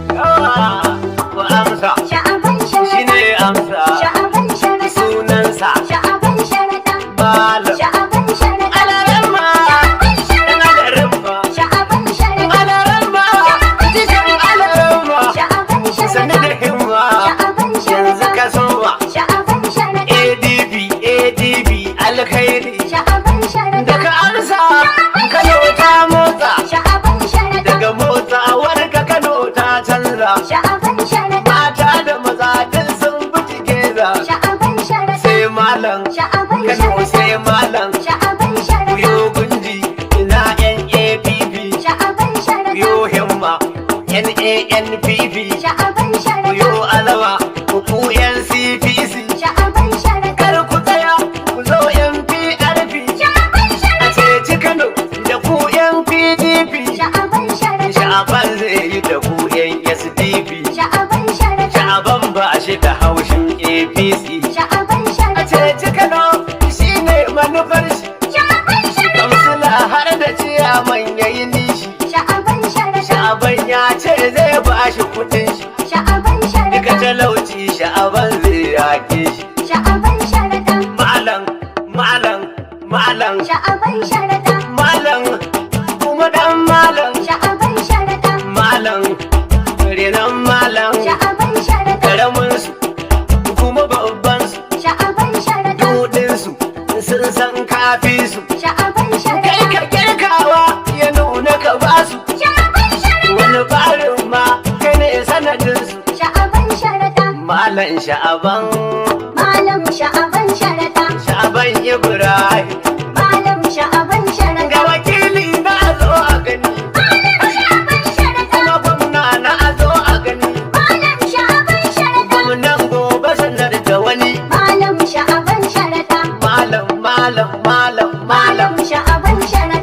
Ku amsa. Sha'aban Sharaɗa. Shine amsa. Sha'aban Sharaɗa. Sunansa. Sha'aban Sharaɗa. Malam. Sha'aban Sharaɗa. Alaramma. Sha'aban Sharaɗa. Alaramma. Sha'aban Sharaɗa. Alaramma. Jikin alaramma. Sha'aban Sani da Sharaɗa. himma. Sha'aban Yanzu Sharaɗa. ka soma. Sha'aban Sharaɗa. ADP ADP alkhairi. Sha'aban Sharaɗa. Daga amsa Kano ta motsa. Sha'aban Sharaɗa. Daga motsawar ka Kano ta canza. Sha'aban Sharaɗa. Mata da maza duk sun bi together. Sha'aban Sharaɗa. Sai malam. Sha'aban Kano Sharaɗa. sai malam. Sha'aban Sharaɗa. Yo gunji ina NAPP. Sha'aban Sharaɗa. Yo himma NANPP. Sha'aban Sharaɗa. Yo alawa ku NCPC. Sha'aban Sharaɗa. Kar ku tsaya ku zo NPRP. Sha'aban A Sharaɗa. ceci Kano da ku NPDP. Sha'aban Sharaɗa. Sha'aban zai yi da ku SDP. Sha'aban Sharaɗa. Sha'aban ba shi da haushin APC. Sha'aban A Sharaɗa. ceci Kano shine manufar shi. Sha'aban Sharaɗa. Kamsila har da ciyaman yayi nishi. Sha'aban Sharaɗa. Sha'aban ya ce zai ba shi kudin shi. Sha'aban Duka Sharaɗa. talauci sha'aban zai yake shi. Sha'aban Sharaɗa. Malam, malam, malam, Sha'aban Sharaɗa. malam, kuma dan malam, Sha'aban Sharaɗa. malam, renon malam, Sha'aban Sharaɗa. karamin su, kuma babban su, Sha'aban Sharaɗa. dudin su, sun san kafi su. Sha'aban Kai Sharaɗa. ka kirkawa ya nuna ka basu, Sha'aban Sharaɗa. wani barin ma kai ne sanadin su. Sha'aban Sharaɗa. Malam sha'aban, Malam Sha'aban Sharaɗa. sha'aban Ibrahim. Malam Sha'aban Sharaɗa. Ga wakili na zo a gani, Malam Sha'aban Sharaɗa. kuma gwamna na zo a gani. Malam Sha'aban Sharaɗa. Gwamnan gobe sanar da wani. Malam Sha'aban Sharaɗa. Malam, malam, malam, malam. Malam Sha'aban Sharaɗa.